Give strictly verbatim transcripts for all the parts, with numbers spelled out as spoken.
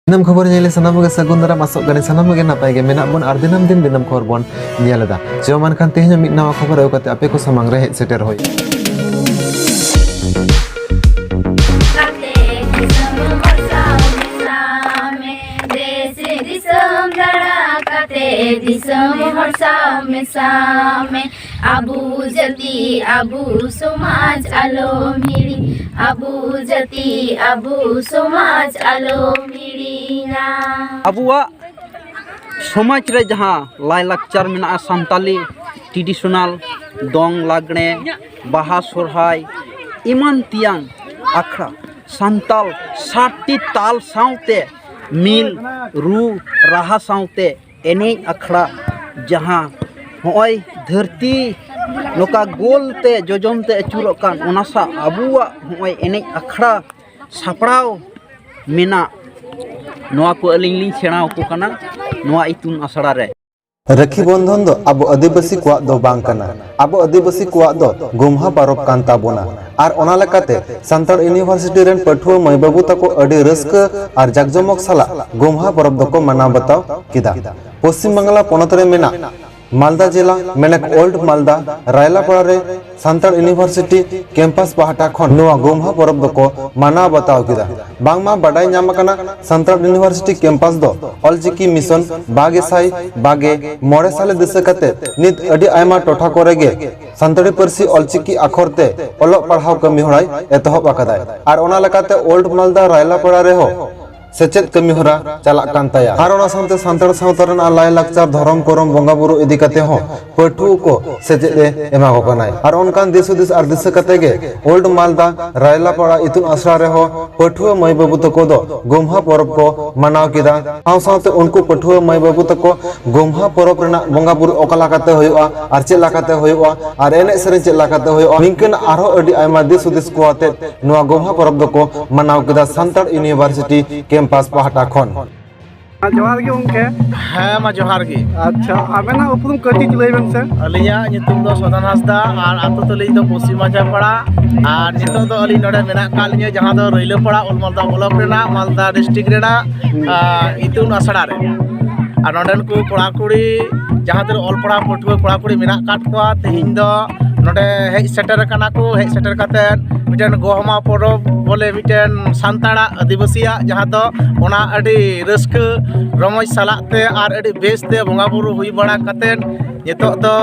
ᱫᱤᱱᱟᱹᱢ ᱠᱷᱚᱵᱚᱨ ᱧᱮᱞ ᱥᱟᱱᱟᱢ ᱜᱮ ᱥᱟᱹᱜᱩᱱ ᱫᱟᱨᱟᱢ, ᱟᱥᱚᱜ ᱠᱟᱹᱱᱟᱹᱧ ᱥᱟᱱᱟᱢ ᱜᱮ ᱱᱟᱯᱟᱭ ᱜᱮ ᱢᱮᱱᱟᱜ ᱵᱚᱱ ᱟᱨ ᱫᱤᱱᱟᱹᱢ ᱫᱤᱱ ᱫᱤᱱᱟᱹᱢ ᱠᱷᱚᱵᱚᱨ ᱵᱚᱱ ᱧᱮᱞ ᱮᱫᱟ᱾ ᱪᱚ ᱢᱟ ᱮᱱᱠᱷᱟᱱ ᱛᱮᱦᱮᱧ ᱦᱚᱸ ᱢᱤᱫ ᱱᱟᱣᱟ ᱠᱷᱚᱵᱚᱨ ᱟᱹᱜᱩ ᱠᱟᱛᱮ ᱟᱯᱮ ᱠᱚ ᱥᱟᱢᱟᱝ ᱨᱮ ᱦᱮᱡ ᱥᱮᱴᱮᱨ ᱦᱩᱭ᱾ ᱠᱟᱛᱮ ᱫᱤᱥᱚᱢ ᱦᱚᱲ ᱥᱟᱶ ᱢᱮᱥᱟ ᱢᱮ, ᱫᱮᱥ ᱫᱤᱥᱚᱢ ᱫᱟᱬᱟ ᱠᱟᱛᱮ ᱫᱤᱥᱚᱢ ᱦᱚᱲ ᱥᱟᱶ ᱢᱮᱥᱟ ᱢᱮ᱾ ᱟᱵᱚ ᱡᱟᱹᱛᱤ ᱟᱵᱚ ᱥᱚᱢᱟᱡᱽ ᱟᱞᱚᱢ ᱦᱤᱲᱤᱧ, ᱟᱵᱚ ᱡᱟᱹᱛᱤ ᱟᱵᱚ ᱥᱚᱢᱟᱡᱽ ᱟᱞᱚᱢ ᱦᱤᱲᱤᱧᱟ᱾ ᱟᱵᱚᱣᱟᱜ ᱥᱚᱢᱟᱡᱽ ᱨᱮ ᱡᱟᱦᱟᱸ ᱞᱟᱭᱼᱞᱟᱠᱪᱟᱨ ᱢᱮᱱᱟᱜᱼᱟ, ᱥᱟᱱᱛᱟᱞᱤ traditional ᱫᱚᱝ, ᱞᱟᱜᱽᱬᱮ, ᱵᱟᱦᱟ, ᱥᱚᱨᱦᱟᱭ ᱮᱢᱟᱱ ᱛᱮᱭᱟᱝ ᱟᱠᱷᱲᱟ, ᱥᱟᱱᱛᱟᱞ ᱥᱟᱛᱴᱤ ᱛᱟᱞ ᱥᱟᱶᱛᱮ ᱢᱤᱞ, ᱨᱩ, ᱨᱟᱦᱟ ᱥᱟᱶᱛᱮ ᱮᱱᱮᱡ ᱟᱠᱷᱲᱟ, ᱡᱟᱦᱟᱸ ᱦᱚᱸᱜᱼᱚᱭ ᱫᱷᱟᱹᱨᱛᱤ ᱱᱚᱝᱠᱟ ᱜᱳᱞ ᱛᱮ ᱡᱚᱡᱚᱢ ᱛᱮ ᱟᱹᱪᱩᱨᱚᱜ ᱠᱟᱱ, ᱚᱱᱟ ᱥᱟᱶ ᱟᱵᱚᱣᱟᱜ ᱦᱚᱸᱜᱼᱚᱭ ᱮᱱᱮᱡ ᱟᱠᱷᱲᱟ ᱥᱟᱯᱲᱟᱣ ᱢᱮᱱᱟᱜ, ᱱᱚᱣᱟ ᱠᱚ ᱟᱹᱞᱤᱧ ᱞᱤᱧ ᱥᱮᱬᱟ ᱟᱠᱚ ᱠᱟᱱᱟ ᱱᱚᱣᱟ ᱤᱛᱩᱱ ᱟᱥᱲᱟ ᱨᱮ᱾ ᱨᱟᱹᱠᱷᱤ ᱵᱚᱱᱫᱷᱚᱱ ᱫᱚ ᱟᱵᱚ ᱟᱹᱫᱤᱵᱟᱹᱥᱤ ᱠᱚᱣᱟᱜ ᱫᱚ ᱵᱟᱝ ᱠᱟᱱᱟ᱾ ᱟᱵᱚ ᱟᱹᱫᱤᱵᱟᱹᱥᱤ ᱠᱚᱣᱟᱜ ᱫᱚ ᱜᱚᱢᱦᱟ ᱯᱚᱨᱚᱵᱽ ᱠᱟᱱ ᱛᱟᱵᱚᱱᱟ᱾ ᱟᱨ ᱚᱱᱟ ᱞᱮᱠᱟᱛᱮ ᱥᱟᱱᱛᱟᱲ ᱤᱭᱩᱱᱤᱵᱷᱟᱨᱥᱤᱴᱤ ᱨᱮᱱ ᱯᱟᱹᱴᱷᱩᱣᱟᱹ ᱢᱟᱹᱭ ᱵᱟᱹᱵᱩ ᱛᱟᱠᱚ ᱟᱹᱰᱤ ᱨᱟᱹᱥᱠᱟᱹ ᱟᱨ ᱡᱟᱠᱡᱚᱢᱚᱠ ᱥᱟᱞᱟᱜ ᱜᱚᱢᱦᱟ ᱯᱚᱨᱚᱵᱽ ᱫᱚᱠᱚ ᱢᱟᱱᱟᱣ ᱵᱟᱛᱟᱣ ᱠᱮᱫᱟ᱾ ᱯᱚᱥᱪᱤᱢ ᱵᱟᱝᱞᱟ ᱯᱚᱱᱚᱛ ᱨᱮ ᱢᱮᱱᱟᱜ ᱢᱟᱞᱫᱟ ᱡᱮᱞᱟ ᱢᱮᱱᱮᱠ ᱳᱞᱰ ᱢᱟᱞᱫᱟ ᱨᱟᱭᱞᱟᱯᱟᱲᱟ ᱨᱮ ᱥᱟᱱᱛᱟᱲ ᱤᱭᱩᱱᱤᱵᱷᱟᱨᱥᱤᱴᱤ ᱠᱮᱢᱯᱟᱥ ᱯᱟᱦᱴᱟ ᱠᱷᱚᱱ ᱱᱚᱣᱟ ᱜᱚᱢᱦᱟ ᱯᱚᱨᱚᱵᱽ ᱫᱚᱠᱚ ᱢᱟᱱᱟᱣ ᱵᱟᱛᱟᱣ ᱠᱮᱫᱟ᱾ ᱵᱟᱝᱢᱟ ᱵᱟᱰᱟᱭ ᱧᱟᱢ ᱟᱠᱟᱱᱟ, ᱥᱟᱱᱛᱟᱲ ᱤᱭᱩᱱᱤᱵᱷᱟᱨᱥᱤᱴᱤ ᱠᱮᱢᱯᱟᱥ ᱫᱚ ᱚᱞᱪᱤᱠᱤ ᱢᱤᱥᱚᱱ ᱵᱟᱜᱮ ᱥᱟᱭ ᱵᱟᱜᱮ ᱢᱚᱬᱮ ᱥᱟᱞᱮ ᱫᱤᱥᱟᱹ ᱠᱟᱛᱮ ᱱᱤᱛ ᱟᱹᱰᱤ ᱟᱭᱢᱟ ᱴᱚᱴᱷᱟ ᱠᱚᱨᱮ ᱜᱮ ᱥᱟᱱᱛᱟᱲᱤ ᱯᱟᱹᱨᱥᱤ ᱚᱞᱪᱤᱠᱤ ᱟᱠᱷᱚᱨ ᱛᱮ ᱚᱞᱚᱜ ᱯᱟᱲᱦᱟᱣ ᱠᱟᱹᱢᱤ ᱦᱚᱨᱟᱭ ᱮᱛᱚᱦᱚᱵ ᱟᱠᱟᱫᱟᱭ᱾ ᱟᱨ ᱚᱱᱟ ᱞᱮᱠᱟᱛᱮ ᱳᱞᱰ ᱢᱟᱞᱫᱟ ᱨᱟᱭᱞᱟᱯᱟᱲᱟ ᱨᱮᱦᱚᱸ ᱥᱮᱪᱮᱫ ᱠᱟᱹᱢᱤ ᱦᱚᱨᱟ ᱪᱟᱞᱟᱜ ᱠᱟᱱ ᱛᱟᱭᱟ᱾ ᱟᱨ ᱚᱱᱟ ᱥᱟᱶᱛᱮ ᱥᱟᱱᱛᱟᱲ ᱥᱟᱶᱛᱟ ᱨᱮᱱᱟᱜ ᱞᱟᱭᱼᱞᱟᱠᱪᱟᱨ, ᱫᱷᱚᱨᱚᱢ ᱠᱚᱨᱚᱢ, ᱵᱚᱸᱜᱟ ᱵᱩᱨᱩ ᱤᱫᱤ ᱠᱟᱛᱮ ᱦᱚᱸ ᱯᱟᱹᱴᱷᱩᱣᱟᱹ ᱠᱚ ᱥᱮᱪᱮᱫ ᱮ ᱮᱢᱟ ᱠᱚ ᱠᱟᱱᱟᱭ᱾ ᱟᱨ ᱚᱱᱠᱟᱱ ᱫᱤᱥ ᱦᱩᱫᱤᱥ ᱟᱨ ᱫᱤᱥᱟᱹ ᱠᱟᱛᱮ ᱜᱮ ᱳᱞᱰ ᱢᱟᱞᱫᱟ ᱨᱟᱭᱞᱟᱯᱟᱲᱟ ᱤᱛᱩᱱ ᱟᱥᱲᱟ ᱨᱮᱦᱚᱸ ᱯᱟᱹᱴᱷᱩᱣᱟᱹ ᱢᱟᱹᱭ ᱵᱟᱹᱵᱩ ᱛᱟᱠᱚ ᱫᱚ ᱜᱚᱢᱦᱟ ᱯᱚᱨᱚᱵᱽ ᱠᱚ ᱢᱟᱱᱟᱣ ᱠᱮᱫᱟ᱾ ᱥᱟᱶ ᱥᱟᱶᱛᱮ ᱩᱱᱠᱩ ᱯᱟᱹᱴᱷᱩᱣᱟᱹ ᱢᱟᱹᱭ ᱵᱟᱹᱵᱩ ᱛᱟᱠᱚ ᱜᱚᱢᱦᱟ ᱯᱚᱨᱚᱵᱽ ᱨᱮᱱᱟᱜ ᱵᱚᱸᱜᱟ ᱵᱩᱨᱩ ᱚᱠᱟ ᱞᱮᱠᱟᱛᱮ ᱦᱩᱭᱩᱜᱼᱟ ᱟᱨ ᱪᱮᱫ ᱞᱮᱠᱟᱛᱮ ᱦᱩᱭᱩᱜᱼᱟ ᱟᱨ ᱮᱱᱮᱡ ᱥᱮᱨᱮᱧ ᱪᱮᱫ ᱞᱮᱠᱟᱛᱮ ᱦᱩᱭᱩᱜᱼᱟ, ᱱᱤᱝᱠᱟᱹᱱ ᱟᱨᱦᱚᱸ ᱟᱹᱰᱤ ᱟᱭᱢᱟ ᱫᱤᱥ ᱦᱩᱫᱤᱥ ᱠᱚ ᱟᱛᱮ ᱱᱚᱣᱟ ᱜᱚᱢᱦᱟ ᱯᱚᱨᱚᱵᱽ ᱫᱚᱠᱚ ᱢᱟᱱᱟᱣ ᱠᱮᱫᱟ ᱥᱟᱱᱛᱟᱲ ᱤᱭᱩᱱᱤᱵᱷᱟᱨᱥᱤᱴᱤ ᱠᱮᱢᱯᱟᱥ ᱯᱟᱦᱴᱟ ᱠᱷᱚᱱ᱾ ᱡᱚᱦᱟᱨ ᱜᱮ ᱜᱚᱢᱠᱮ᱾ ᱦᱮᱸ, ᱢᱟ ᱡᱚᱦᱟᱨ ᱜᱮ᱾ ᱟᱪᱪᱷᱟ, ᱟᱵᱮᱱᱟᱜ ᱩᱯᱨᱩᱢ ᱠᱟᱹᱴᱤᱡ ᱞᱟᱹᱭ ᱵᱮᱱ ᱥᱮ᱾ ᱟᱹᱞᱤᱧᱟᱜ ᱧᱩᱛᱩᱢ ᱫᱚ ᱥᱚᱫᱚᱱ ᱦᱟᱸᱥᱫᱟ ᱟᱨ ᱟᱹᱛᱩ ᱛᱟᱹᱞᱤᱧ ᱫᱚ ᱯᱚᱥᱪᱤᱢ ᱢᱟᱡᱷᱟᱯᱟᱲᱟ᱾ ᱟᱨ ᱱᱤᱛᱚᱜ ᱫᱚ ᱟᱹᱞᱤᱧ ᱱᱚᱰᱮ ᱢᱮᱱᱟᱜ ᱟᱠᱟᱫ ᱞᱤᱧᱟᱹ, ᱡᱟᱦᱟᱸ ᱫᱚ ᱨᱟᱹᱭᱞᱟᱹᱯᱟᱲᱟ ᱚᱞ ᱢᱟᱞᱫᱟ ᱵᱞᱚᱠ ᱨᱮᱱᱟᱜ ᱢᱟᱞᱫᱟ ᱰᱤᱥᱴᱨᱤᱠᱴ ᱨᱮᱱᱟᱜ ᱟᱨ ᱤᱛᱩᱱ ᱟᱥᱲᱟ ᱨᱮ᱾ ᱟᱨ ᱱᱚᱰᱮᱱ ᱠᱚ ᱠᱚᱲᱟ ᱠᱩᱲᱤ, ᱡᱟᱦᱟᱸ ᱛᱤᱱᱟᱹᱜ ᱚᱞ ᱯᱟᱲᱦᱟᱣ ᱯᱟᱹᱴᱷᱩᱣᱟᱹ ᱠᱚᱲᱟ ᱠᱩᱲᱤ ᱢᱮᱱᱟᱜ ᱟᱠᱟᱫ ᱠᱚᱣᱟ, ᱛᱮᱦᱮᱧ ᱫᱚ ᱱᱚᱰᱮ ᱦᱮᱡ ᱥᱮᱴᱮᱨ ᱟᱠᱟᱱᱟ ᱠᱚ᱾ ᱦᱮᱡ ᱥᱮᱴᱮᱨ ᱠᱟᱛᱮᱫ ᱢᱤᱫᱴᱮᱱ ᱜᱚᱦᱚᱢᱟ ᱯᱚᱨᱚᱵᱽ ᱵᱚᱞᱮ ᱢᱤᱫᱴᱮᱱ ᱥᱟᱱᱛᱟᱲᱟᱜ, ᱟᱹᱫᱤᱵᱟᱹᱥᱤᱭᱟᱜ, ᱡᱟᱦᱟᱸ ᱫᱚ ᱚᱱᱟ ᱟᱹᱰᱤ ᱨᱟᱹᱥᱠᱟᱹ ᱨᱚᱢᱚᱡᱽ ᱥᱟᱞᱟᱜ ᱛᱮ ᱟᱨ ᱟᱹᱰᱤ ᱵᱮᱥ ᱛᱮ ᱵᱚᱸᱜᱟ ᱵᱩᱨᱩ ᱦᱩᱭ ᱵᱟᱲᱟ ᱠᱟᱛᱮᱫ ᱱᱤᱛᱚᱜ ᱫᱚ,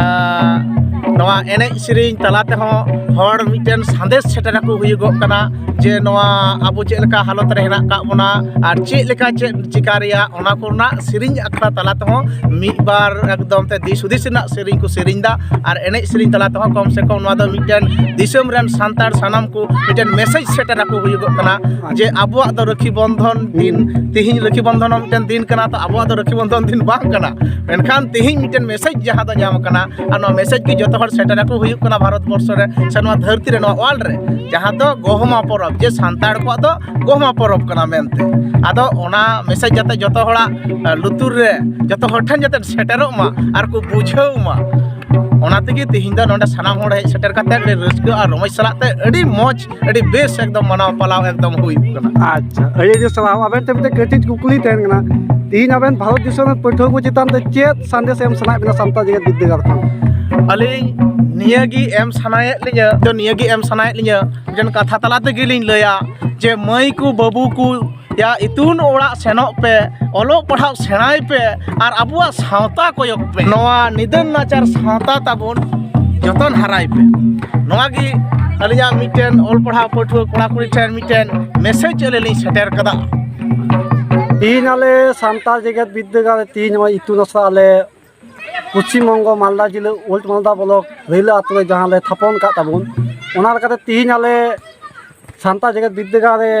ᱟᱸ, ᱱᱚᱣᱟ ᱮᱱᱮᱡ ᱥᱮᱨᱮᱧ ᱛᱟᱞᱟ ᱛᱮᱦᱚᱸ ᱦᱚᱲ ᱢᱤᱫᱴᱮᱱ ᱥᱟᱸᱫᱮᱥ ᱥᱮᱴᱮᱨ ᱟᱠᱚ ᱦᱩᱭᱩᱜᱚᱜ ᱠᱟᱱᱟ, ᱡᱮ ᱱᱚᱣᱟ ᱟᱵᱚ ᱪᱮᱫ ᱞᱮᱠᱟ ᱦᱟᱞᱚᱛ ᱨᱮ ᱦᱮᱱᱟᱜ ᱟᱠᱟᱫ ᱵᱚᱱᱟ ᱟᱨ ᱪᱮᱫ ᱞᱮᱠᱟ ᱪᱮᱫ ᱪᱤᱠᱟ ᱨᱮᱭᱟᱜ, ᱚᱱᱟ ᱠᱚᱨᱮᱱᱟᱜ ᱥᱮᱨᱮᱧ ᱟᱠᱷᱲᱟ ᱛᱟᱞᱟ ᱛᱮᱦᱚᱸ ᱢᱤᱫ ᱵᱟᱨ ᱮᱠᱫᱚᱢ ᱛᱮ ᱫᱤᱥ ᱦᱩᱫᱤᱥ ᱨᱮᱱᱟᱜ ᱥᱮᱨᱮᱧ ᱠᱚ ᱥᱮᱨᱮᱧ ᱮᱫᱟ᱾ ᱟᱨ ᱮᱱᱮᱡ ᱥᱮᱨᱮᱧ ᱛᱟᱞᱟ ᱛᱮᱦᱚᱸ ᱠᱚᱢ ᱥᱮ ᱠᱚᱢ ᱱᱚᱣᱟ ᱫᱚ ᱢᱤᱫᱴᱮᱱ ᱫᱤᱥᱚᱢ ᱨᱮᱱ ᱥᱟᱱᱛᱟᱲ ᱥᱟᱱᱟᱢ ᱠᱚ ᱢᱤᱫᱴᱮᱱ ᱢᱮᱥᱮᱡᱽ ᱥᱮᱴᱮᱨ ᱟᱠᱚ ᱦᱩᱭᱩᱜᱚᱜ ᱠᱟᱱᱟ, ᱡᱮ ᱟᱵᱚᱣᱟᱜ ᱫᱚ ᱨᱟᱹᱠᱷᱤ ᱵᱚᱱᱫᱷᱚᱱ ᱫᱤᱱ, ᱛᱤᱦᱤᱧ ᱨᱟᱹᱠᱷᱤ ᱵᱚᱱᱫᱷᱚᱱ ᱦᱚᱸ ᱢᱤᱫᱴᱮᱱ ᱫᱤᱱ ᱠᱟᱱᱟ, ᱛᱚ ᱟᱵᱚᱣᱟᱜ ᱫᱚ ᱨᱟᱹᱠᱷᱤ ᱵᱚᱱᱫᱷᱚᱱ ᱫᱤᱱ ᱵᱟᱝ ᱠᱟᱱᱟ᱾ ᱢᱮᱱᱠᱷᱟᱱ ᱛᱤᱦᱤᱧ ᱢᱤᱫᱴᱮᱱ ᱢᱮᱥᱮᱡᱽ ᱡᱟᱦᱟᱸ ᱫᱚ ᱧᱟᱢ ᱟᱠᱟᱱᱟ, ᱟᱨ ᱱᱚᱣᱟ ᱢᱮᱥᱮᱡᱽ ᱜᱮ ᱡᱚᱛᱚ ᱦᱚᱲ ᱥᱮᱴᱮᱨ ᱟᱠᱚ ᱦᱩᱭᱩᱜ ᱠᱟᱱᱟ ᱵᱷᱟᱨᱚᱛ ᱵᱚᱨᱥᱚ ᱨᱮ ᱥᱮ ᱱᱚᱣᱟ ᱫᱷᱟᱹᱨᱛᱤ ᱨᱮ, ᱱᱚᱣᱟ ᱣᱟᱨᱞᱰ ᱨᱮ, ᱡᱟᱦᱟᱸ ᱫᱚ ᱜᱚᱦᱚᱢᱟ ᱯᱚᱨᱚᱵᱽ, ᱡᱮ ᱥᱟᱱᱛᱟᱲ ᱠᱚᱣᱟᱜ ᱫᱚ ᱜᱚᱦᱚᱢᱟ ᱯᱚᱨᱚᱵᱽ ᱠᱟᱱᱟ ᱢᱮᱱᱛᱮ᱾ ᱟᱫᱚ ᱚᱱᱟ ᱢᱮᱥᱮᱡᱽ ᱡᱟᱛᱮ ᱡᱚᱛᱚ ᱦᱚᱲᱟᱜ, ᱟᱸ, ᱞᱩᱛᱩᱨ ᱨᱮ, ᱡᱚᱛᱚ ᱦᱚᱲ ᱴᱷᱮᱱ ᱡᱟᱛᱮ ᱥᱮᱴᱮᱨᱚᱜ ᱢᱟ ᱟᱨ ᱠᱚ ᱵᱩᱡᱷᱟᱹᱣ ᱢᱟ, ᱚᱱᱟ ᱛᱮᱜᱮ ᱛᱤᱦᱤᱧ ᱫᱚ ᱱᱚᱰᱮ ᱥᱟᱱᱟᱢ ᱦᱚᱲ ᱦᱮᱡ ᱥᱮᱴᱮᱨ ᱠᱟᱛᱮ ᱟᱹᱰᱤ ᱨᱟᱹᱥᱠᱟᱹ ᱟᱨ ᱨᱚᱢᱚᱡᱽ ᱥᱟᱞᱟᱜ ᱛᱮ ᱟᱹᱰᱤ ᱢᱚᱡᱽ, ᱟᱹᱰᱤ ᱵᱮᱥ ᱮᱠᱫᱚᱢ ᱢᱟᱱᱟᱣ ᱯᱟᱞᱟᱣ ᱮᱠᱫᱚᱢ ᱦᱩᱭᱩᱜ ᱠᱟᱱᱟ᱾ ᱟᱪᱪᱷᱟ, ᱟᱹᱰᱤ ᱟᱹᱰᱤ ᱥᱟᱨᱦᱟᱣ᱾ ᱟᱵᱮᱱ ᱴᱷᱮᱱ ᱢᱤᱫᱴᱮᱱ ᱠᱟᱹᱴᱤᱡ ᱠᱩᱠᱞᱤ ᱛᱟᱦᱮᱱ ᱠᱟᱱᱟ, ᱛᱤᱦᱤᱧ ᱟᱵᱮᱱ ᱵᱷᱟᱨᱚᱛ ᱫᱤᱥᱚᱢ ᱨᱮᱱ ᱯᱟᱹᱴᱷᱩᱣᱟᱹ ᱠᱚ ᱪᱮᱛᱟᱱ ᱛᱮ ᱪᱮᱫ ᱥᱟᱸᱫᱮᱥ ᱮᱢ ᱥᱟᱱᱟᱭᱮᱫ ᱵᱮᱱᱟ ᱥᱟᱱᱛᱟᱲ ᱡᱮᱜᱮᱛ ᱵᱤᱨᱫᱟᱹᱜᱟᱲ ᱠᱷᱚᱱ? ᱟᱹᱞᱤᱧ ᱱᱤᱭᱟᱹ ᱜᱮ ᱮᱢ ᱥᱟᱱᱟᱭᱮᱫ ᱞᱤᱧᱟᱹ, ᱫᱚ ᱱᱤᱭᱟᱹ ᱜᱮ ᱮᱢ ᱥᱟᱱᱟᱭᱮᱫ ᱞᱤᱧᱟᱹ, ᱢᱤᱫᱴᱮᱱ ᱠᱟᱛᱷᱟ ᱛᱟᱞᱟ ᱛᱮᱜᱮ ᱞᱤᱧ ᱞᱟᱹᱭᱟ ᱡᱮ ᱢᱟᱹᱭ ᱠᱚ, ᱵᱟᱹᱵᱩ ᱠᱚ, ᱭᱟ, ᱤᱛᱩᱱ ᱚᱲᱟᱜ ᱥᱮᱱᱚᱜ ᱯᱮ, ᱚᱞᱚᱜ ᱯᱟᱲᱦᱟᱜ ᱥᱮᱬᱟᱭ ᱯᱮ ᱟᱨ ᱟᱵᱚᱣᱟᱜ ᱥᱟᱶᱛᱟ ᱠᱚᱭᱚᱜ ᱯᱮ᱾ ᱱᱚᱣᱟ ᱱᱤᱫᱟᱹᱱ ᱱᱟᱪᱟᱨ ᱥᱟᱶᱛᱟ ᱛᱟᱵᱚᱱ ᱡᱚᱛᱚᱱ ᱦᱟᱨᱟᱭ ᱯᱮ᱾ ᱱᱚᱣᱟ ᱜᱮ ᱟᱹᱞᱤᱧᱟᱜ ᱢᱤᱫᱴᱮᱱ ᱚᱞ ᱯᱟᱲᱦᱟᱣ ᱯᱟᱹᱴᱷᱩᱣᱟᱹ ᱠᱚᱲᱟ ᱠᱩᱲᱤ ᱴᱷᱮᱱ ᱢᱤᱫᱴᱮᱱ ᱢᱮᱥᱮᱡᱽ ᱟᱹᱞᱤᱧ ᱞᱤᱧ ᱥᱮᱴᱮᱨ ᱠᱟᱫᱟ᱾ ᱛᱤᱦᱤᱧ ᱟᱞᱮ ᱥᱟᱱᱛᱟᱲ ᱡᱮᱜᱮᱛ ᱵᱤᱨᱫᱟᱹᱜᱟᱲ ᱨᱮ ᱛᱤᱦᱤᱧ ᱱᱚᱜᱼᱚᱭ ᱤᱛᱩᱱ ᱟᱥᱲᱟ ᱟᱞᱮ ᱯᱚᱥᱪᱤᱢ ᱵᱚᱝᱜᱚ ᱢᱟᱞᱫᱟ ᱡᱮᱞᱟ ᱳᱞᱰ ᱢᱟᱞᱫᱟ ᱵᱞᱚᱠ ᱨᱟᱹᱭᱞᱟᱹ ᱟᱛᱳ ᱨᱮ ᱡᱟᱦᱟᱸ ᱞᱮ ᱛᱷᱟᱯᱚᱱ ᱟᱠᱟᱫ ᱛᱟᱵᱚᱱ, ᱚᱱᱟ ᱞᱮᱠᱟᱛᱮ ᱛᱤᱦᱤᱧ ᱟᱞᱮ ᱥᱟᱱᱛᱟᱲ ᱡᱮᱜᱮᱛ ᱵᱤᱨᱫᱟᱹᱜᱟᱲ ᱨᱮ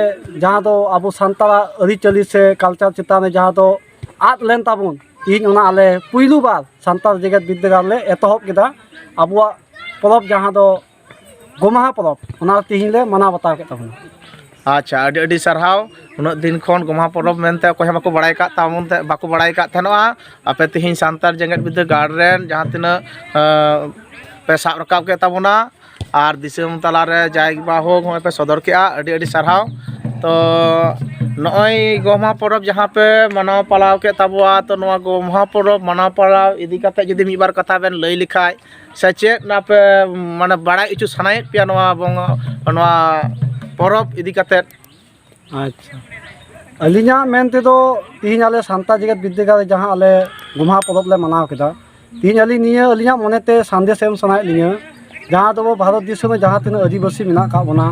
ᱡᱟᱦᱟᱸ ᱫᱚ ᱟᱵᱚ ᱥᱟᱱᱛᱟᱲᱟᱜ ᱟᱹᱨᱤᱪᱟᱹᱞᱤ ᱥᱮ ᱠᱟᱞᱪᱟᱨ ᱪᱮᱛᱟᱱ ᱨᱮ ᱡᱟᱦᱟᱸ ᱫᱚ ᱟᱫ ᱞᱮᱱ ᱛᱟᱵᱚᱱ, ᱛᱤᱦᱤᱧ ᱚᱱᱟ ᱟᱞᱮ ᱯᱩᱭᱞᱩ ᱵᱟᱨ ᱥᱟᱱᱛᱟᱲ ᱡᱮᱜᱮᱛ ᱵᱤᱨᱫᱟᱹᱜᱟᱲ ᱞᱮ ᱮᱛᱚᱦᱚᱵ ᱠᱮᱫᱟ᱾ ᱟᱵᱚᱣᱟᱜ ᱯᱚᱨᱚᱵᱽ ᱡᱟᱦᱟᱸ ᱫᱚ ᱜᱚᱢᱦᱟ ᱯᱚᱨᱚᱵᱽ, ᱚᱱᱟ ᱛᱤᱦᱤᱧ ᱞᱮ ᱢᱟᱱᱟᱣ ᱵᱟᱛᱟᱣ ᱠᱮᱫ ᱛᱟᱵᱚᱱᱟ᱾ ᱟᱪᱪᱷᱟ, ᱟᱹᱰᱤ ᱟᱹᱰᱤ ᱥᱟᱨᱦᱟᱣ᱾ ᱩᱱᱟᱹᱜ ᱫᱤᱱ ᱠᱷᱚᱱ ᱜᱚᱢᱦᱟ ᱯᱚᱨᱚᱵᱽ ᱢᱮᱱᱛᱮ ᱚᱠᱚᱭ ᱦᱚᱸ ᱵᱟᱠᱚ ᱵᱟᱲᱟᱭ ᱠᱟᱜ ᱛᱟᱵᱚᱱ ᱛᱮ, ᱵᱟᱠᱚ ᱵᱟᱲᱟᱭ ᱠᱟᱜ ᱛᱟᱦᱮᱱᱚᱜᱼᱟ᱾ ᱟᱯᱮ ᱛᱮᱦᱮᱧ ᱥᱟᱱᱛᱟᱲ ᱡᱮᱜᱮᱛ ᱵᱤᱨᱫᱟᱹᱜᱟᱲ ᱨᱮᱱ ᱡᱟᱦᱟᱸ ᱛᱤᱱᱟᱹᱜ, ᱟᱸ, ᱯᱮ ᱥᱟᱵ ᱨᱟᱠᱟᱵ ᱠᱮᱫ ᱛᱟᱵᱚᱱᱟ ᱟᱨ ᱫᱤᱥᱚᱢ ᱛᱟᱞᱟᱨᱮ ᱡᱟᱭ ᱵᱟ ᱦᱳᱠ ᱦᱚᱸᱜᱼᱚᱭ ᱯᱮ ᱥᱚᱫᱚᱨ ᱠᱮᱜᱼᱟ, ᱟᱹᱰᱤ ᱟᱹᱰᱤ ᱥᱟᱨᱦᱟᱣ᱾ ᱛᱚ ᱱᱚᱜᱼᱚᱭ ᱜᱚᱢᱦᱟ ᱯᱚᱨᱚᱵᱽ ᱡᱟᱦᱟᱸ ᱯᱮ ᱢᱟᱱᱟᱣ ᱯᱟᱞᱟᱣ ᱠᱮᱫ ᱛᱟᱵᱚᱣᱟ, ᱛᱚ ᱱᱚᱣᱟ ᱜᱚᱢᱦᱟ ᱯᱚᱨᱚᱵᱽ ᱢᱟᱱᱟᱣ ᱯᱟᱞᱟᱣ ᱤᱫᱤ ᱠᱟᱛᱮ ᱡᱩᱫᱤ ᱢᱤᱫ ᱵᱟᱨ ᱠᱟᱛᱷᱟ ᱵᱮᱱ ᱞᱟᱹᱭ ᱞᱮᱠᱷᱟᱡ, ᱥᱮ ᱪᱮᱫ ᱟᱯᱮ ᱢᱟᱱᱮ ᱵᱟᱲᱟᱭ ᱦᱚᱪᱚ ᱥᱟᱱᱟᱭᱮᱫ ᱯᱮᱭᱟ ᱱᱚᱣᱟ ᱵᱚᱸᱜᱟ, ᱱᱚᱣᱟ ᱯᱚᱨᱚᱵᱽ ᱤᱫᱤ ᱠᱟᱛᱮ? ᱟᱪᱪᱷᱟ, ᱟᱹᱞᱤᱧᱟᱜ ᱢᱮᱱ ᱛᱮᱫᱚ ᱛᱤᱦᱤᱧ ᱟᱞᱮ ᱥᱟᱱᱛᱟᱲ ᱡᱮᱜᱮᱛ ᱵᱤᱨᱫᱟᱹᱜᱟᱲ ᱨᱮ ᱡᱟᱦᱟᱸ ᱟᱞᱮ ᱜᱚᱢᱦᱟ ᱯᱚᱨᱚᱵᱽ ᱞᱮ ᱢᱟᱱᱟᱣ ᱠᱮᱫᱟ, ᱛᱤᱦᱤᱧ ᱟᱹᱞᱤᱧ ᱱᱤᱭᱟᱹ ᱟᱹᱞᱤᱧᱟᱜ ᱢᱚᱱᱮᱛᱮ ᱥᱟᱸᱫᱮᱥ ᱮᱢ ᱥᱟᱱᱟᱭᱮᱫ ᱞᱤᱧᱟᱹ, ᱡᱟᱦᱟᱸ ᱫᱚ ᱵᱷᱟᱨᱚᱛ ᱫᱤᱥᱚᱢ ᱨᱮ ᱡᱟᱦᱟᱸ ᱛᱤᱱᱟᱹᱜ ᱟᱹᱫᱤᱵᱟᱹᱥᱤ ᱢᱮᱱᱟᱜ ᱟᱠᱟᱫ ᱵᱚᱱᱟ,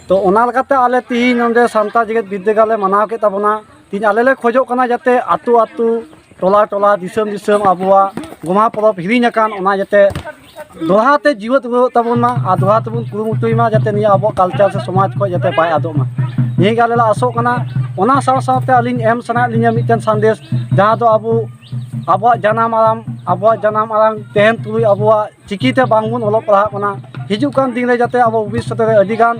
ᱛᱚ ᱚᱱᱟ ᱞᱮᱠᱟᱛᱮ ᱟᱞᱮ ᱛᱤᱦᱤᱧ ᱱᱚᱰᱮ ᱥᱟᱱᱛᱟᱲ ᱡᱮᱜᱮᱛ ᱵᱤᱨᱫᱟᱹᱜᱟᱲ ᱞᱮ ᱢᱟᱱᱟᱣ ᱠᱮᱫ ᱛᱟᱵᱚᱱᱟ᱾ ᱛᱤᱦᱤᱧ ᱟᱞᱮ ᱞᱮ ᱠᱷᱚᱡᱚᱜ ᱠᱟᱱᱟ ᱡᱟᱛᱮ ᱟᱹᱛᱩ ᱟᱹᱛᱩ, ᱴᱚᱞᱟ ᱴᱚᱞᱟ, ᱫᱤᱥᱚᱢ ᱫᱤᱥᱚᱢ ᱟᱵᱚᱣᱟᱜ ᱜᱚᱢᱦᱟ ᱯᱚᱨᱚᱵᱽ ᱦᱤᱲᱤᱧ ᱟᱠᱟᱱ, ᱚᱱᱟ ᱡᱟᱛᱮ ᱫᱚᱦᱲᱟ ᱛᱮ ᱡᱤᱣᱮᱫ ᱨᱩᱣᱟᱹᱲᱚᱜ ᱛᱟᱵᱚᱱ ᱢᱟ ᱟᱨ ᱫᱚᱦᱲᱟ ᱛᱮᱵᱚᱱ ᱠᱩᱨᱩᱢᱩᱴᱩᱭ ᱢᱟ ᱡᱟᱛᱮ ᱱᱤᱭᱟᱹ ᱟᱵᱚᱣᱟᱜ ᱠᱟᱞᱪᱟᱨ ᱥᱮ ᱥᱚᱢᱟᱡᱽ ᱠᱷᱚᱱ ᱡᱟᱛᱮ ᱵᱟᱭ ᱟᱫᱚᱜ ᱢᱟ᱾ ᱱᱤᱭᱟᱹ ᱜᱮ ᱟᱞᱮ ᱞᱮ ᱟᱥᱚᱜ ᱠᱟᱱᱟ᱾ ᱚᱱᱟ ᱥᱟᱶ ᱥᱟᱶᱛᱮ ᱟᱹᱞᱤᱧ ᱮᱢ ᱥᱟᱱᱟᱭᱮᱫ ᱞᱤᱧᱟᱹ ᱢᱤᱫᱴᱮᱱ ᱥᱟᱸᱫᱮᱥ, ᱡᱟᱦᱟᱸ ᱫᱚ ᱟᱵᱚ, ᱟᱵᱚᱣᱟᱜ ᱡᱟᱱᱟᱢ ᱟᱲᱟᱝ, ᱟᱵᱚᱣᱟᱜ ᱡᱟᱱᱟᱢ ᱟᱲᱟᱝ ᱛᱟᱦᱮᱱ ᱛᱩᱞᱩᱡ ᱟᱵᱚᱣᱟᱜ ᱪᱤᱠᱤᱛᱮ ᱵᱟᱝᱵᱚᱱ ᱚᱞᱚᱜ ᱯᱟᱲᱦᱟᱜ ᱠᱟᱱᱟ᱾ ᱦᱤᱡᱩᱜ ᱠᱟᱱ ᱫᱤᱱ ᱨᱮ ᱡᱟᱛᱮ ᱟᱵᱚ ᱵᱷᱚᱵᱤᱥᱥᱚᱛ ᱨᱮ ᱟᱹᱰᱤᱜᱟᱱ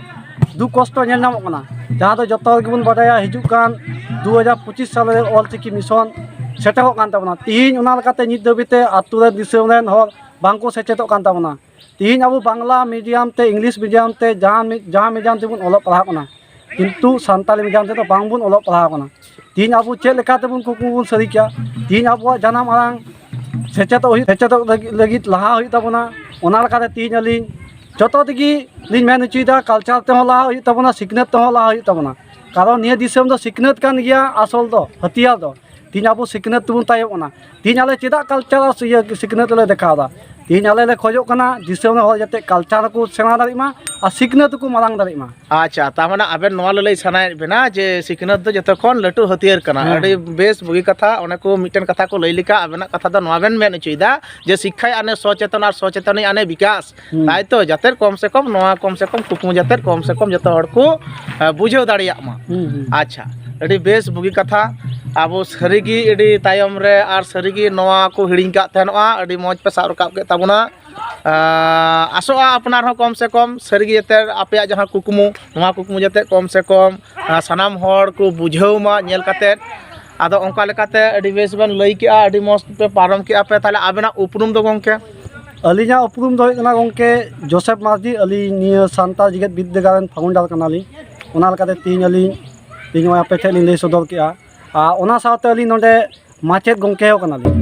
ᱫᱩᱠ ᱠᱚᱥᱴᱚ ᱧᱮᱞ ᱧᱟᱢᱚᱜ ᱠᱟᱱᱟ, ᱡᱟᱦᱟᱸ ᱫᱚ ᱡᱚᱛᱚ ᱦᱚᱲ ᱜᱮᱵᱚᱱ ᱵᱟᱰᱟᱭᱟ᱾ ᱦᱤᱡᱩᱜ ᱠᱟᱱ ᱫᱩ ᱦᱟᱡᱟᱨ ᱯᱚᱸᱪᱤᱥ ᱥᱟᱞ ᱨᱮ ᱚᱞ ᱪᱤᱠᱤ ᱢᱤᱥᱚᱱ ᱥᱮᱴᱮᱨᱚᱜ ᱠᱟᱱ ᱛᱟᱵᱚᱱᱟ᱾ ᱛᱤᱦᱤᱧ ᱚᱱᱟ ᱞᱮᱠᱟᱛᱮ ᱱᱤᱛ ᱫᱷᱟᱹᱵᱤᱡ ᱛᱮ ᱟᱹᱛᱩ ᱨᱮᱱ ᱫᱤᱥᱚᱢ ᱨᱮᱱ ᱦᱚᱲ ᱵᱟᱝᱠᱚ ᱥᱮᱪᱮᱫᱚᱜ ᱠᱟᱱ ᱛᱟᱵᱚᱱᱟ᱾ ᱛᱤᱦᱤᱧ ᱟᱵᱚ ᱵᱟᱝᱞᱟ ᱢᱤᱰᱤᱭᱟᱢ ᱛᱮ, ᱤᱝᱞᱤᱥ ᱢᱤᱰᱤᱭᱟᱢ ᱛᱮ, ᱡᱟᱦᱟᱸ ᱢᱤ-, ᱡᱟᱦᱟᱸ ᱢᱤᱰᱤᱭᱟᱢ ᱛᱮᱵᱚᱱ ᱚᱞᱚᱜ ᱯᱟᱲᱦᱟᱜ ᱠᱟᱱᱟ, ᱠᱤᱱᱛᱩ ᱥᱟᱱᱛᱟᱲᱤ ᱢᱤᱰᱤᱭᱟᱢ ᱛᱮᱫᱚ ᱵᱟᱝᱵᱚᱱ ᱚᱞᱚᱜ ᱯᱟᱲᱦᱟᱣ ᱠᱟᱱᱟ᱾ ᱛᱤᱦᱤᱧ ᱟᱵᱚ ᱪᱮᱫ ᱞᱮᱠᱟ ᱛᱮᱵᱚᱱ ᱠᱩᱠᱢᱩ ᱵᱚᱱ ᱥᱟᱹᱨᱤ ᱠᱮᱭᱟ? ᱛᱤᱦᱤᱧ ᱟᱵᱚᱣᱟᱜ ᱡᱟᱱᱟᱢ ᱟᱲᱟᱝ ᱥᱮᱪᱮᱫᱚᱜ ᱦᱩᱭᱩᱜ, ᱥᱮᱪᱮᱫᱚᱜ ᱞᱟᱹᱜᱤᱫ, ᱞᱟᱹᱜᱤᱫ ᱞᱟᱦᱟ ᱦᱩᱭᱩᱜ ᱛᱟᱵᱚᱱᱟ᱾ ᱚᱱᱟ ᱞᱮᱠᱟᱛᱮ ᱛᱤᱦᱤᱧ ᱟᱹᱞᱤᱧ ᱡᱚᱛᱚ ᱛᱮᱜᱮ ᱞᱤᱧ ᱢᱮᱱ ᱦᱚᱪᱚᱭᱮᱫᱟ, ᱠᱟᱞᱪᱟᱨ ᱛᱮᱦᱚᱸ ᱞᱟᱦᱟ ᱦᱩᱭᱩᱜ ᱛᱟᱵᱚᱱᱟ, ᱥᱤᱠᱷᱱᱟᱹᱛ ᱛᱮᱦᱚᱸ ᱞᱟᱦᱟ ᱦᱩᱭᱩᱜ ᱛᱟᱵᱚᱱᱟ᱾ ᱠᱟᱨᱚᱱ ᱱᱤᱭᱟᱹ ᱫᱤᱥᱚᱢ ᱫᱚ ᱥᱤᱠᱷᱱᱟᱹᱛ ᱠᱟᱱ ᱜᱮᱭᱟ ᱟᱥᱚᱞ ᱫᱚ, ᱦᱟᱹᱛᱤᱭᱟᱨ ᱫᱚ᱾ ᱛᱤᱦᱤᱧ ᱟᱵᱚ ᱥᱤᱠᱷᱱᱟᱹᱛ ᱛᱮᱵᱚᱱ ᱛᱟᱭᱚᱢ ᱠᱟᱱᱟ᱾ ᱛᱤᱦᱤᱧ ᱟᱞᱮ ᱪᱮᱫᱟᱜ ᱠᱟᱞᱪᱟᱨ ᱟᱨ ᱤᱭᱟᱹ ᱥᱤᱠᱷᱱᱟᱹᱛ ᱞᱮ ᱫᱮᱠᱷᱟᱣ ᱮᱫᱟ? ᱛᱤᱦᱤᱧ ᱟᱞᱮ ᱞᱮ ᱠᱷᱚᱡᱚᱜ ᱠᱟᱱᱟ ᱫᱤᱥᱚᱢ ᱨᱮᱱ ᱦᱚᱲ ᱡᱟᱛᱮ ᱠᱟᱞᱪᱟᱨ ᱠᱚ ᱥᱮᱬᱟ ᱫᱟᱲᱮᱭᱟᱜ ᱢᱟ ᱟᱨ ᱥᱤᱠᱷᱱᱟᱹᱛ ᱠᱚ ᱢᱟᱨᱟᱝ ᱫᱟᱲᱮᱭᱟᱜ ᱢᱟ᱾ ᱟᱪᱪᱷᱟ, ᱛᱟᱨ ᱢᱟᱱᱮ ᱟᱵᱮᱱ ᱱᱚᱣᱟ ᱞᱟᱹᱞᱟᱹᱭ ᱥᱟᱱᱟᱭᱮᱫ ᱵᱮᱱᱟ ᱡᱮ ᱥᱤᱠᱷᱱᱟᱹᱛ ᱫᱚ ᱡᱚᱛᱚ ᱠᱷᱚᱱ ᱞᱟᱹᱴᱩ ᱦᱟᱹᱛᱭᱟᱹᱨ ᱠᱟᱱᱟ᱾ ᱦᱮᱸ᱾ ᱟᱹᱰᱤ ᱵᱮᱥ ᱵᱩᱜᱤ ᱠᱟᱛᱷᱟ᱾ ᱚᱱᱮ ᱠᱚ ᱢᱤᱫᱴᱮᱱ ᱠᱟᱛᱷᱟ ᱠᱚ ᱞᱟᱹᱭ ᱞᱮᱠᱟ ᱟᱵᱮᱱᱟᱜ ᱠᱟᱛᱷᱟ ᱫᱚ ᱱᱚᱣᱟ ᱵᱮᱱ ᱢᱮᱱ ᱦᱚᱪᱚᱭᱮᱫᱟ ᱡᱮ ᱥᱤᱠᱠᱷᱟᱭ ᱟᱱᱮ ᱥᱚᱪᱮᱛᱚᱱ ᱟᱨ ᱥᱚᱪᱮᱛᱚᱱᱤ ᱟᱱᱮ ᱵᱤᱠᱟᱥ᱾ ᱦᱩᱸ᱾ ᱛᱟᱭ ᱛᱚ? ᱡᱟᱛᱮ ᱠᱚᱢ ᱥᱮ ᱠᱚᱢ ᱱᱚᱣᱟ, ᱠᱚᱢ ᱥᱮ ᱠᱚᱢ ᱠᱩᱠᱢᱩ ᱡᱟᱛᱮ ᱠᱚᱢ ᱥᱮ ᱠᱚᱢ ᱡᱚᱛᱚ ᱦᱚᱲ ᱠᱚ, ᱮ, ᱵᱩᱡᱷᱟᱹᱣ ᱫᱟᱲᱮᱭᱟᱜ ᱢᱟ᱾ ᱦᱩᱸ, ᱦᱩᱸ᱾ ᱟᱪᱪᱷᱟ, ᱟᱹᱰᱤ ᱵᱮᱥ ᱵᱩᱜᱤ ᱠᱟᱛᱷᱟ᱾ ᱟᱵᱚ ᱥᱟᱹᱨᱤᱜᱮ ᱟᱹᱰᱤ ᱛᱟᱭᱚᱢ ᱨᱮ ᱟᱨ ᱥᱟᱹᱨᱤᱜᱮ ᱱᱚᱣᱟ ᱠᱚ ᱦᱤᱲᱤᱧ ᱠᱟᱜ ᱛᱟᱦᱮᱱᱚᱜᱼᱟ᱾ ᱟᱹᱰᱤ ᱢᱚᱡᱽ ᱯᱮ ᱥᱟᱵ ᱨᱟᱠᱟᱵ ᱠᱮᱫ ᱛᱟᱵᱚᱱᱟ᱾ ᱟᱸ, ᱟᱥᱚᱜᱼᱟ ᱟᱯᱱᱟᱨ ᱦᱚᱸ ᱠᱚᱢ ᱥᱮ ᱠᱚᱢ ᱥᱟᱹᱨᱤᱜᱮ ᱡᱟᱛᱮ ᱟᱯᱮᱭᱟᱜ ᱡᱟᱦᱟᱸ ᱠᱩᱠᱢᱩ, ᱱᱚᱣᱟ ᱠᱩᱠᱢᱩ ᱡᱟᱛᱮ ᱠᱚᱢ ᱥᱮ ᱠᱚᱢ, ᱟᱸ, ᱥᱟᱱᱟᱢ ᱦᱚᱲ ᱠᱚ ᱵᱩᱡᱷᱟᱹᱣ ᱢᱟ ᱧᱮᱞ ᱠᱟᱛᱮᱫ᱾ ᱟᱫᱚ ᱚᱱᱠᱟ ᱞᱮᱠᱟᱛᱮ ᱟᱹᱰᱤ ᱵᱮᱥ ᱵᱮᱱ ᱞᱟᱹᱭ ᱠᱮᱜᱼᱟ, ᱟᱹᱰᱤ ᱢᱚᱡᱽ ᱯᱮ ᱯᱟᱨᱚᱢ ᱠᱮᱜᱼᱟ ᱯᱮ᱾ ᱛᱟᱦᱚᱞᱮ ᱟᱵᱮᱱᱟᱜ ᱩᱯᱨᱩᱢ ᱫᱚ ᱜᱚᱢᱠᱮ? ᱟᱹᱞᱤᱧᱟᱜ ᱩᱯᱨᱩᱢ ᱫᱚ ᱦᱩᱭᱩᱜ ᱠᱟᱱᱟ ᱜᱚᱢᱠᱮ ᱡᱳᱥᱮᱯ ᱢᱟᱨᱰᱤ᱾ ᱟᱹᱞᱤᱧ ᱱᱤᱭᱟᱹ ᱥᱟᱱᱛᱟᱲ ᱡᱮᱜᱮᱛ ᱵᱤᱨᱫᱟᱹᱜᱟᱲ ᱨᱮᱱ ᱯᱷᱟᱣᱩᱱᱰᱟᱨ ᱠᱟᱱᱟᱞᱤᱧ᱾ ᱚᱱᱟ ᱞᱮᱠᱟᱛᱮ ᱛᱮᱦᱮᱧ ᱟᱹᱞᱤᱧ, ᱛᱮᱦᱮᱧ ᱱᱚᱜᱼᱚᱭ ᱟᱯᱮ ᱴᱷᱮᱱ ᱞᱤᱧ ᱞᱟᱹᱭ ᱥᱚᱫᱚᱨ ᱠᱮᱜᱼᱟ᱾ ᱟᱨ ᱚᱱᱟ ᱥᱟᱶᱛᱮ ᱟᱹᱞᱤᱧ ᱱᱚᱰᱮ ᱢᱟᱪᱮᱫ ᱜᱚᱢᱠᱮ ᱦᱚᱸ ᱠᱟᱱᱟᱞᱤᱧ᱾